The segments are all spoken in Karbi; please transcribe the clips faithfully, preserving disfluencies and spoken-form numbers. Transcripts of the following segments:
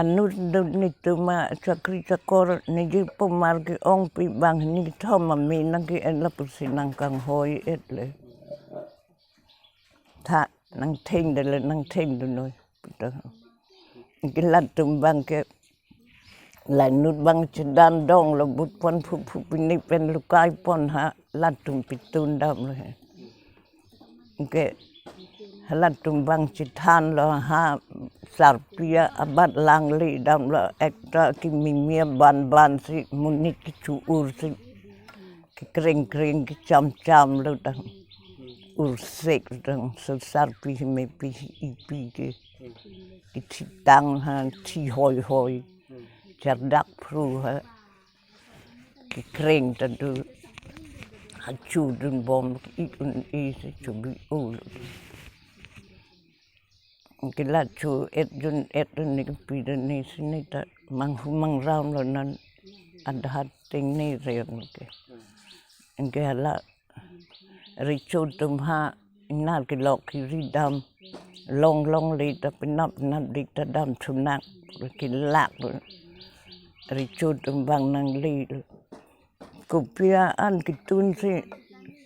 Anut dun netum achakri chakor niji pumar ke-ongpi bang ni thom ame nangke-en lapusi nangkanghoi-et le. Tha nangthengdele nangthengdun noi puta. Ke latum bang ke la inut bang chedan donglo, but pon phuphu pini pen lukai pon ha latum pitun damlo he. Ke halatum bang chethanlo ha sarpi abat lang le damlo, ekta kimimi ban ban si monit kecho-ur si kekreng kreng kecham cham lo tang, ursek tang, so sarpi mepi ipi ke kethitang ha thi hoi hoi, chardak phru ha kekreng ta do, ha chodun bom ik un-e si chobi-o lo. Ke la cho-et jun-et dun ni kepi dun ni si ni ta manghu mangram lo non adha ting ni ren ke. Ke hala recho atum ha ingnar kelok kiri dam long long le ta penap penap dik ta dam thunak kelak lo. Recho atum bang nangle lo. Kopi an ketun si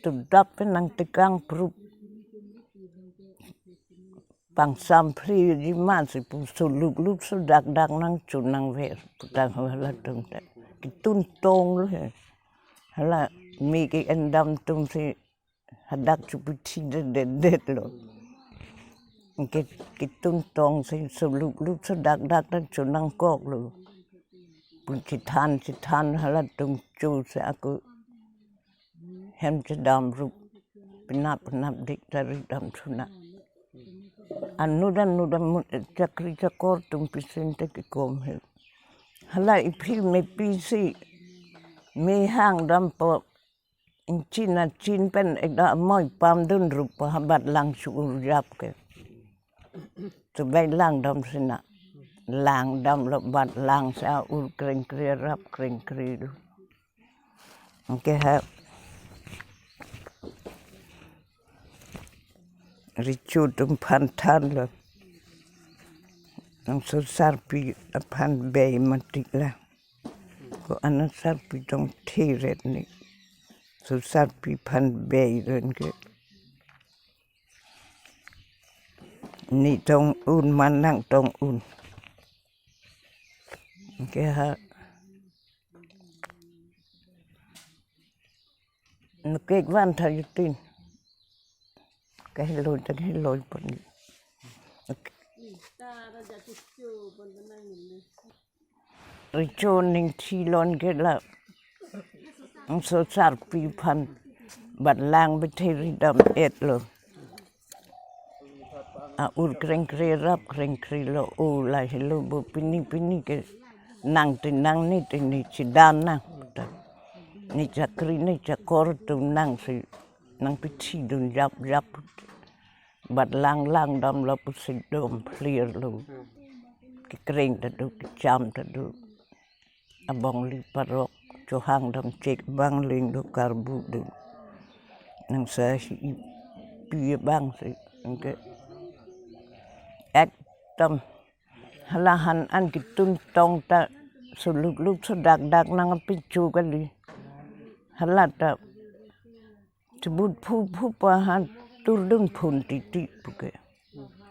tudap pen nangtekang prup. Pangsam phli jima si pu suluk luk sudak dak nangchun nangver putang halatum ta. Ketun tong lo he. Hala me ke-en dam atum si hadak chopithi det det det lo. Ke ketun tong si suluk luk sudak dak nangchun nangkok lo. Pun chethan chethan halatum cho si ako hem chedam rup penap penap dik ta ri dam thunak. Anut anut amun chakri chakor atum pisen te kekom he. Hala iphi mepi si me hang dampo, ingchin achin pen ekdam amoi pam dun rup ha bat lang cho-ur jap ke. Tubai lang dam si na. Lang damlo bat lang sa ur kreng kre rap kreng kre lo. Ke ha recho atum aphan thanlo. Nang so sarpi aphan bei matik la. Ko-an sarpi tong theret ni. So sarpi aphan bei ren ke. Ni tong un ma nang tong un. Ke ha. Nukek van tha yutin. Kahiloi ta kahiloi pon. Recho ning thilon ke la. Ang so sarpi aphan bat lang betheri dam-et lo. A ur kreng kre rap kreng kre lo, o la helo bo pini pini ke nang te nang ni te ni chedan nang. Ni chakri ni chakor atum nang si nangpithi dun jap jap. Bat lang lang damlo pusi dom phlir lo. Kekreng ta do, kecham ta do. Abongli parok chohang dam chek bang ling do karbu do. Nang sa hi ipi bang si ke ekdom hala han an ketun tong ta suluk luk sudak dak nangpicho kali. Hala ta chebut phu phu pa han tur dun phun titi puke.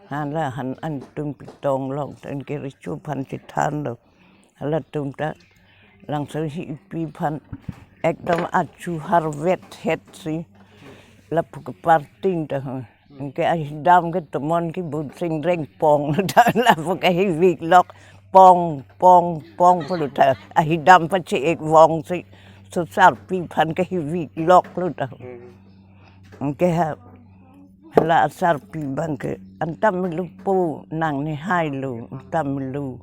Hala han an tun pitong long ten ke recho aphan chethan lo. Halatum ta lang so hi ipi aphan ekdom achu harvet het si lapu keparting ta ha. Ke ahidam ke tomon ke bun sing reng pong ta lapu ke hivik lok pong pong pong pulu ta ahidam pache-ek vong si so sarpi aphan ke hivik lok lo ta. Ke ha hala sarpi bang ke antam melu po nang ni hai lo antam melu.